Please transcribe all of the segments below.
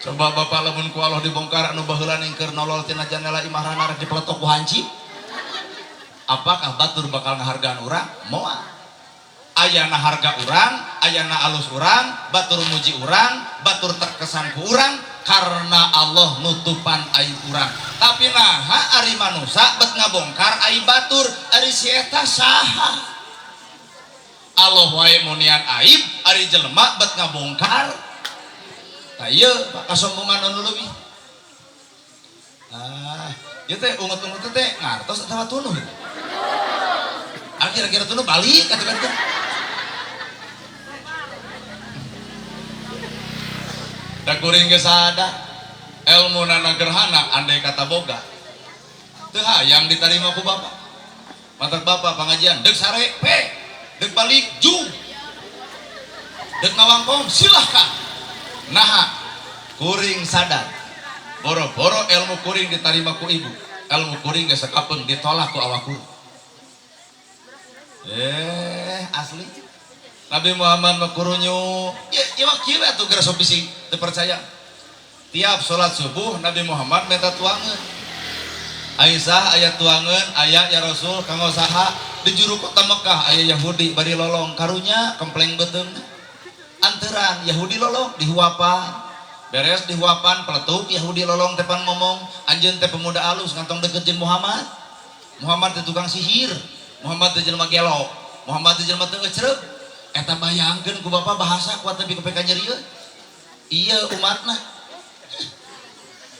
Coba bapak lamun ku Allah dibongkar anu baheula ningker nolol tina jandela imah rana rek dipeletok ku hancip. Apakah batur bakal ngahargaan urang? Moal. Ayana harga urang, ayana alus urang, batur muji urang, batur terkesan ku urang karena Allah nutupan aib urang. Tapi naha ari manusa bet ngabongkar aib batur, ari si eta saha? Allah wae munian aib, ari jelema bet ngabongkar. Tah ieu Pak kasombongan anu leuwih. Ah, ieu teh ungut-ungut teh ngartos atawa tunuh? Ah, kira-kira tunuh balik atuh kan teh. Da kuring geus sada ilmu nana gerhana andai kata boga. Teu hayang ditarima ku bapak. Matak bapak pangajian deuk sare pe, deuk balik jung. Deuk ngawangkong silahkan. Naha kuring sadar. Boro-boro ilmu kuring ditarima ku ibu. Ilmu kuring geus sakapeung ditolak ku awak kuring. Asli. Nabi Muhammad mah kurunyu. Ya, ya mah kieu atuh geura sok bisi teu percaya. Tiap salat subuh Nabi Muhammad minta tuangeun. Aisyah aya tuangeun, aya ya Rasul kanggo saha di juru kota Mekah aya Yahudi bari lolong karunya kempleng beuteungna. Anteran Yahudi lolong dihuapan. Beres dihuapan peletuk Yahudi lolong tepan ngomong anjeun teh pemuda alus ngantong deket jeung Muhammad. Muhammad teh tukang sihir. Muhammad teh jelema gelo. Muhammad teh jelema teu ecreug. Eta bayangkeun ku bapa bahasa kuat tapi kepe ka nyerieun. Ieu umatna.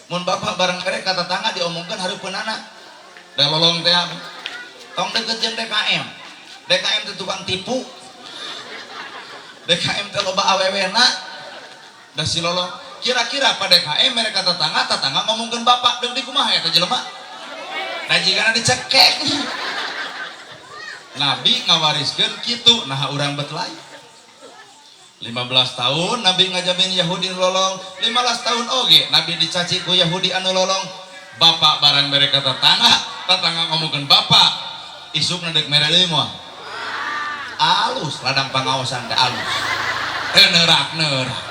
Mun bapak bareng kerek ka tetangga diomongkeun hareupeunana. Da lolong teh tong deket jeung DKM. DKM teh tukang tipu. DKM teh loba awewena. Da si lolong kira-kira pa DKM mereka tetangga, tetangga ngomongkeun bapak deuk di kumaha eta jelema. Da jigana dicekek. Nabi ngawariskeun kitu naha urang bet lain. 15 tahun Nabi ngajamin Yahudi lolong, 15 tahun oge Nabi dicaci ku Yahudi anu lolong. Bapak barang mereka tetangga, tetangga ngomongkeun bapak, isukna deuk mere deui moal. Alus ladang pangaosan teh alus. Teu neurak-neurak.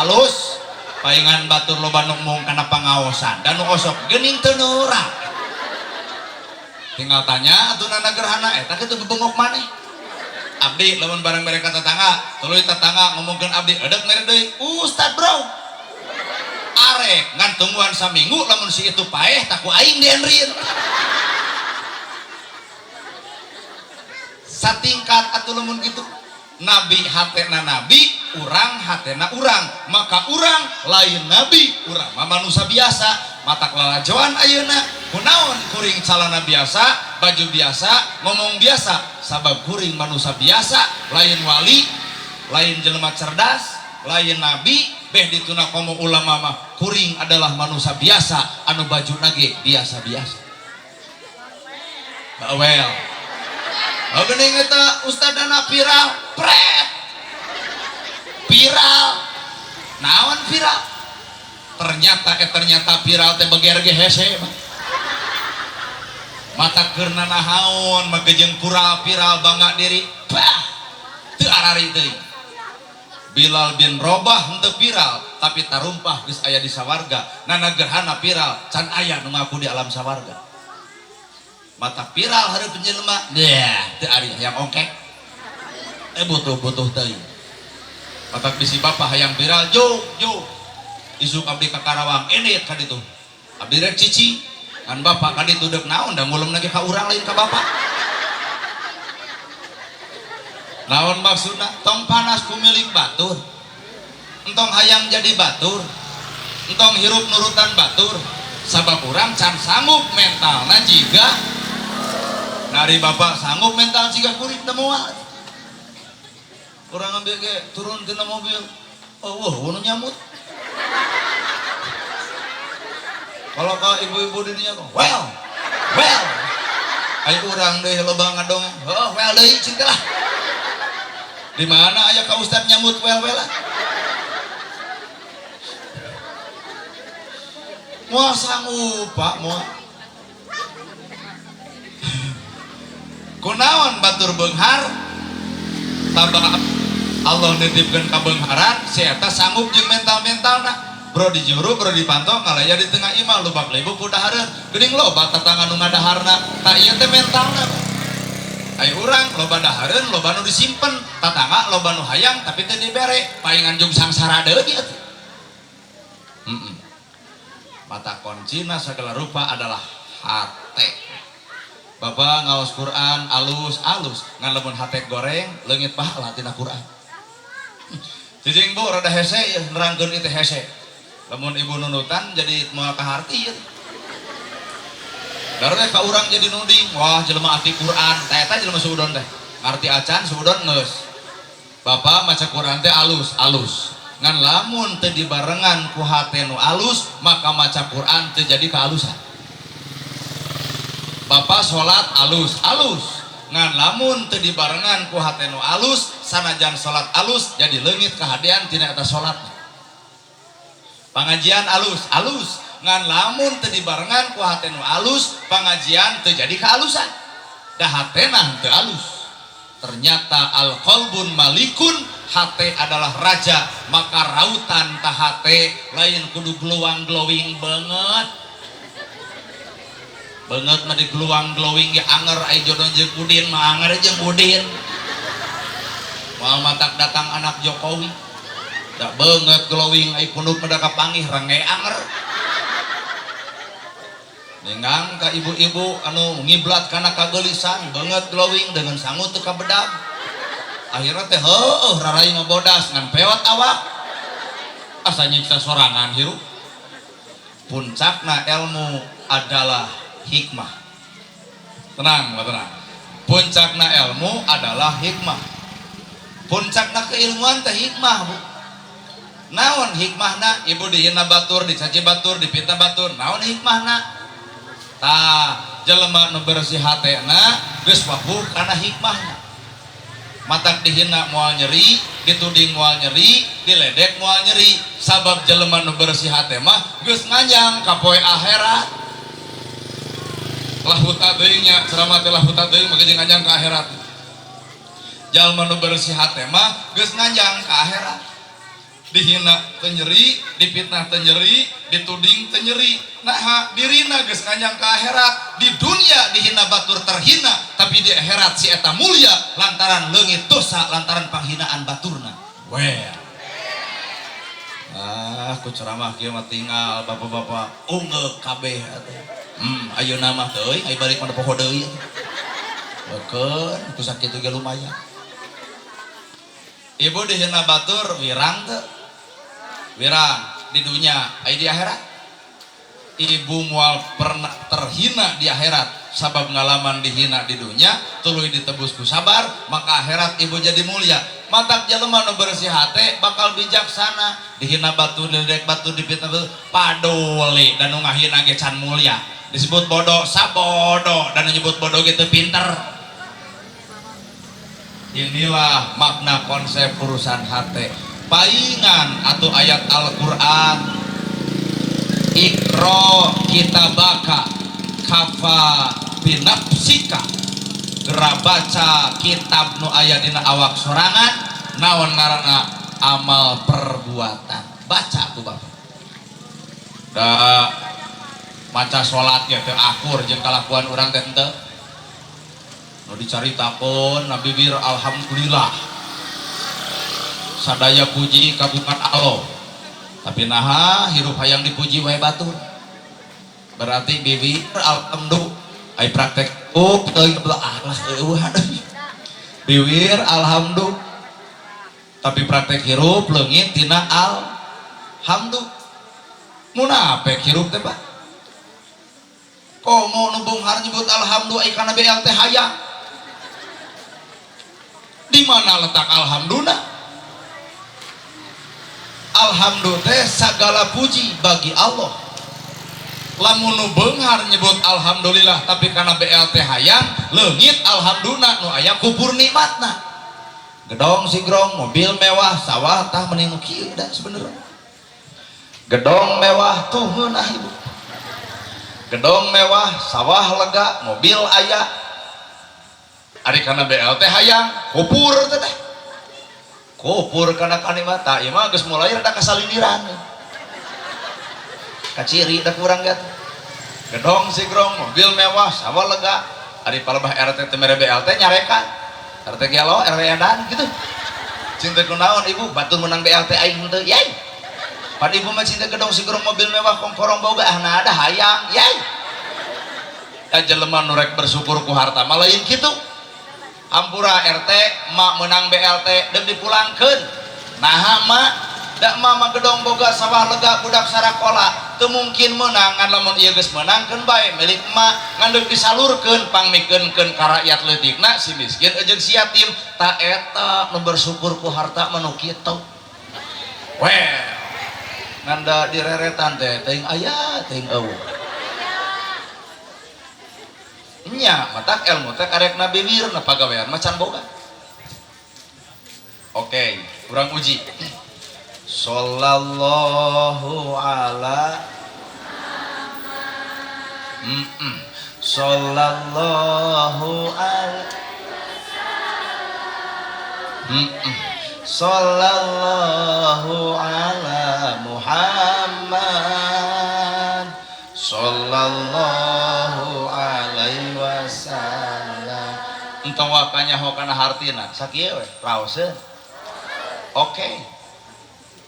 Alus paingan batur loba nu mung kana pangaosan dan nu osok geuning teu neurak. Tinggal tanya atuh nana gerhana eta kitu bebengok maneh. Abdi lamun barang mereka tetangga, tuluy tetangga ngomongkeun abdi edek mere deui, Ustad bro. Arek ngan tungguan saminggu lamun si itu paeh tak ku aing dienrin. Satingkat atuh lamun kitu. Nabi hatena nabi, urang hatena urang, maka urang lain nabi, urang mah manusia biasa. Matak lalajoan ayeuna kunaon kuring calana biasa, baju biasa, ngomong biasa, sabab kuring manusia biasa, lain wali, lain jelema cerdas, lain nabi, beh dituna komo ulama mah kuring adalah manusia biasa anu baju nage biasa-biasa. Bawel. Oh geuning eta ustadana viral, pret. Viral. Naon viral? Ternyata ternyata viral teh beger ge hese mah. Mata keurna nahaon make jeung kural viral bangga diri. Bah. Teu arari teuing. Bilal bin Rabah henteu viral, tapi tarumpah geus aya di sawarga. Nana gerhana viral, can aya nu ngaku di alam sawarga. Mata viral hareupeun jelema, deh, teu ari hayang ongkek. Butuh-butuh teuing. Matak bisi bapa hayang viral, juk, juk. Isuk abdi ka Karawang, indit ka ditu. Abdi rek cici, ngan bapak ka ditu deuk naon da ngulem lagi ka urang lain ka bapak. Naon maksudna? Tong panas ku milik batur. Entong hayang jadi batur. Entong hirup nurutan batur. Sabab urang can sanggup mentalna jiga nari bapak sanggup mental jiga kuring teu moal. Urang ambil ge turun tina mobil. Oh, wah, wono nyamut. Kalau ka ibu-ibu di dinya well, well. Ayo urang deui loba ngadongeng. Heuh, well deui cing teh lah. Di mana aya ka ustad nyamut well-wellan? Moal sanggup, Pak, moal. Kunaon batur beunghar? Tabah Allah nitipkeun ka beungharan, si eta sanggup jeung mental-mentalna. Bro di juru, bro di panto, ngalaya di tengah imah, lubak libuk ku dahareun. Geuning loba tatangga nu ngadaharna, tah ieu teh mentalna. Ai urang loba dahareun, loba nu disimpen, tatangga loba nu hayang tapi teu dibere, paingan jeung sangsara deui atuh. Mata kuncina segala rupa adalah hate. Bapak ngaos Quran alus alus, ngan lamun hate goreng leungit pahala tina Quran. Cicing bu rada hese ya, nerangkeun ieu teh hese. Lamun ibu nunutan jadi moal kaharti ya. Darah ka urang jadi nuding, wah jelema arti Quran, tah eta jelema suudon teh. Ngarti acan suudon geus. Bapak maca Quran teh alus alus. Ngan lamun teu dibarengan ku hate nu alus, maka maca Quran teu jadi kealusan. Bapak sholat alus alus, ngan lamun teu dibarengan ku hate nu alus, sanajan sholat alus jadi leungit kahadean tina eta sholat. Pangajian alus alus, ngan lamun teu dibarengan ku hate nu alus, pangajian teu jadi kealusan. Da hatena teu alus. Ternyata al qalbun malikun, hate adalah raja, maka rautan ta hate lain kudu glowing glowing banget. Banget mah di geluang glowing ge anger, ai jodoh jeung Udin mah anger jeung Udin. Moal matak datang anak Jokowi. Da banget glowing ai punduk mah da kapanggih renge anger. Ninggang ka ibu-ibu anu ngiblat kana kageulisan, banget glowing dengan sangu teu kabedag. Akhirna teh heueuh rarai ngabodas ngan peot awak. Asa nyiksa sorangan hirup. Puncakna ilmu adalah hikmah. Tenang, tenang. Puncakna ilmu adalah hikmah. Puncakna keilmuan teh hikmah, Bu. Naon hikmahna? Ibu dihina batur, dicaci batur, dipitnah batur. Naon hikmahna? Tah, jelema nu bersih hatena geus wabuh kana hikmahna. Matak dihina moal nyeri, dituding moal nyeri, diledek moal nyeri. Sabab jelema nu bersih hate mah geus nganjang ka poe akhirat. Lahut teuing nya, ceramah teh lahut teuing maka jeung nganjang ka akhirat. Jalma nu bersih hate mah geus nganjang ka akhirat. Dihina teu nyeri, dipitnah teu nyeri, dituding teu nyeri. Naha dirina geus nganjang ka akhirat. Di dunia dihina batur terhina, tapi di akhirat si eta mulia lantaran leungit dosa lantaran panghinaan baturna. Well. Ah, ku ceramah kieu mah tinggal bapak-bapak ungeuk kabeh atuh. Ayeuna mah teuing ai balik mah poho deui. Beukeun ku sakitu ge lumayan. Ibu dihina batur wirang teu? Wirang di dunia, ai di akhirat. Ibu moal pernah terhina di akhirat sabab ngalaman dihina di dunia tuluy ditebus ku sabar, maka akhirat ibu jadi mulia. Matak jelema nu bersih hate bakal bijaksana, dihina batur, diledek batur, dipitnah batur, paduli dan nu ngahina ge can mulia. Disebut bodoh sabodo dan nyebut bodoh gitu pinter. Inilah makna konsep urusan hate. Paingan atau ayat Al-Quran, Iqra kitabaka kafa binafsika, gera baca kitab nu aya dina awak sorangan, naon ngaranna amal perbuatan. Baca tuh bapak. Da maca salat ya teu akur jeung kalakuan urang teh henteu. Nu dicaritakeun Nabi bir alhamdulillah. Sadaya puji kagungan Allah. Tapi naha hirup hayang dipuji wae batur. Berarti bibir alhamdulillah ai praktek oh teuing lah eueuh. Bibir alhamdulillah tapi praktek hirup leungit tina alhamdulillah. Munafik hirup teh Pak. Komo nu beunghar nyebut alhamdulillah ai kana BLT hayang. Di mana letak alhamdulillah? Alhamdulillah teh segala puji bagi Allah. Lamun nu beunghar nyebut alhamdulillah tapi kana BLT hayang leungit alhamdulillah nu aya kubur nikmatna. Gedong sigrong, mobil mewah, sawah tah mending nu kieu da sebenarnya. Gedong mewah tuh ngeunah ibu. Gedong mewah, sawah lega, mobil aya. Ari kana BLT hayang, kupur teh teh. Kupur kana kanikmat, tah ieu mah geus mulai rada kasalindiran. Kaciri da kurang gitu. Gedong sigrong, mobil mewah, sawah lega. Ari palebah RT teh mere BLT nyarekan. RT gelo, RW edan gitu. Cinta kunaon ibu, batur menang BLT aing henteu, yai. Pan ibu mah cinta gedong sigrong mobil mewah kongkorong boga ah nah ada hayang, yai. Ya jelema nu rek bersyukur ku harta mah lain kitu. Hampura RT, mak menang BLT deuk dipulangkeun. Naha mak? Da mama gedong boga sawah lega budak sarakola teu mungkin meunang ngan lamun ieu geus meunangkeun bae milik emak ngan deuk disalurkeun pangmikeunkeun ka rakyat leutikna si miskin jeung si yatim ta eta nu bersyukur ku harta mah nu kitu. Well, ngan da direretan teh teuing aya teuing eueuh. Nya matak ilmu teh karek na bibir na pagawean mah can boga. Oke, urang uji. Sallallahu ala sallallahu ala sallallahu ala Muhammad sallallahu alaihi wasallam. Entong wakanya hokana hartina sakieu we raoseun. Oke.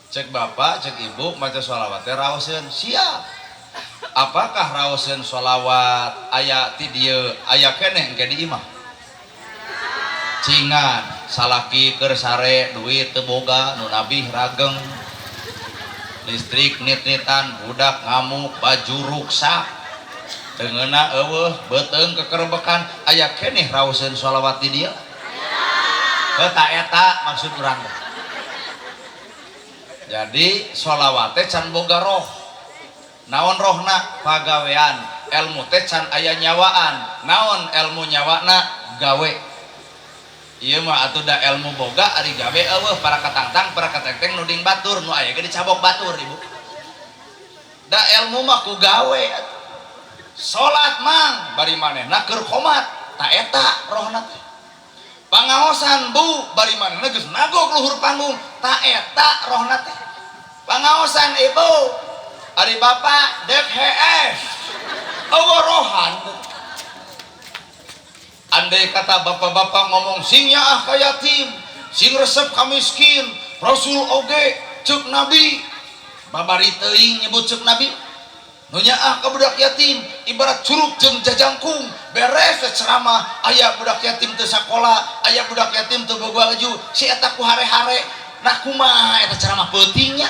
Cek bapak, cek ibu maca sholawat teh raoseun siap. Apakah raoseun sholawat aya ti dieu aya keneh engke di imah? Cingan salaki keur sare duit teu boga nu nabih rageng listrik nit-nitan budak ngamuk baju ruksak teu ngeunah eueuh beuteung kekerbekan aya keneh raoseun sholawat di dieu? Heuh ta eta maksud urang teh. Jadi sholawat teh can boga roh. Naon rohna? Pagawean. Ilmu teh can aya nyawaan. Naon ilmu nyawana? Gawe. Ieu mah atuh da ilmu boga ari gawe eueuh para katangtang para katengteng nuding batur nu aya ge dicabok batur ibu. Da ilmu mah ku gawe. Salat mang bari manehna keur qomat ta eta rohna teh. Pangaosan bu bari manehna geus nagog luhur panggung ta eta rohna teh. Pangaosan ibu ari bapak dek HS eueuh rohan. Andai kata bapak-bapak ngomong sing nyaah ka yatim, sing resep ka miskin, Rasul oge ceuk nabi, babari teuing nyebut ceuk nabi. Nu nyaah ka budak yatim ibarat curug jeung jajangkung, beres ceramah aya budak yatim teu sakola, aya budak yatim teu boga baju, si eta ku hare-hare. Nah kumaha eta ceramah peutingnya?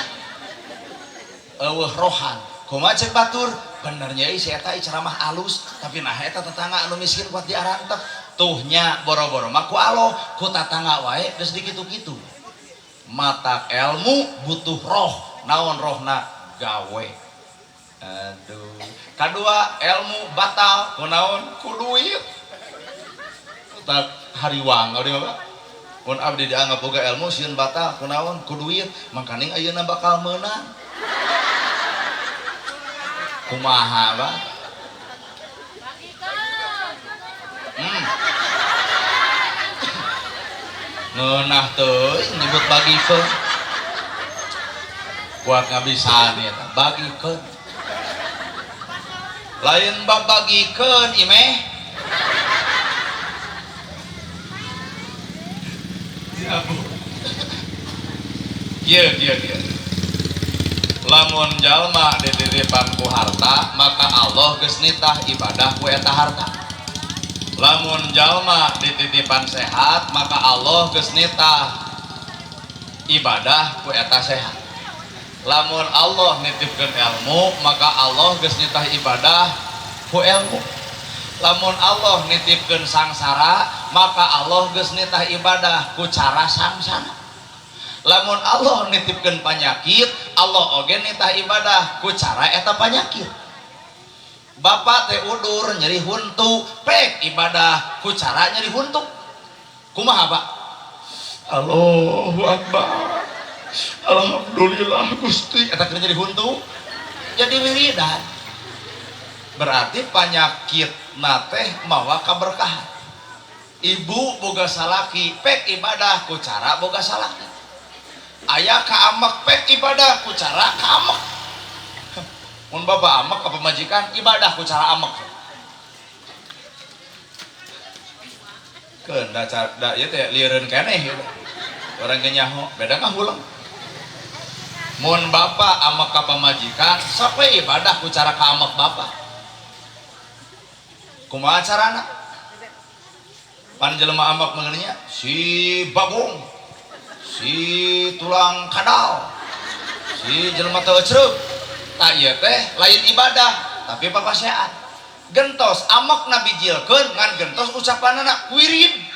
Eueuh rohan. Kumaha cek batur? Benernya si eta ceramah alus, tapi nah eta tetangga anu miskin kuat diarantep. Tuh nya boro-boro mah ku aloh, ku tatangga wae geus dikitu-kitu. Mata ilmu butuh roh, naon rohna? Gawe. Aduh. Kadua ilmu batal ku naon? Ku duit. Tak hariwang abdi mah. Mun abdi dianggap boga ilmu sieun batal ku naon? Ku duit. Mangkaning ayeuna bakal meunang. Kumaha ba? Ngeunah teuing nyebut bagikeun. Kuat ngabisaan eta bagikeun. Lain bab bagikeun imeh. Ya Bu. Kieu kieu kieu. Lamun jalma dititipan ku harta maka Allah geus nitah ibadah ku eta harta. Lamun jalma dititipan sehat maka Allah geus nitah ibadah ku eta sehat. Lamun Allah nitipkeun ilmu maka Allah geus nitah ibadah ku ilmu. Lamun Allah nitipkeun sangsara maka Allah geus nitah ibadah ku cara sangsara. Lamun Allah nitipkeun panyakit Allah oge nitah ibadah ku cara eta panyakit. Bapak teh udur nyeri huntu pek ibadah ku cara nyeri huntu. Kumaha Pak? Allahu Akbar. Alhamdulillah Gusti eta keur nyeri huntu jadi wiridan. Berarti panyakit na teh mawa kaberkahan. Ibu boga salaki pek ibadah ku cara boga salaki. Aya ka amek pek ibadah ku cara ka amek. Mun bapak amek ka pamajikan, ibadah ku cara amek. Keun da da ieu teh lieureun keneh ieu. Orang ge nyaho, beda ngahuleng. Mun bapak amek ka pamajikan, sok we ibadah ku cara ka amek bapak. Kumaha carana? Pan jelema amek mengenainya si bagong, si tulang kadal, si jelema teu ecreug. Tak ieu teh lain ibadah, tapi papasean. Gentos amek nabi jilkeun ngan gentos ucapanana wirid.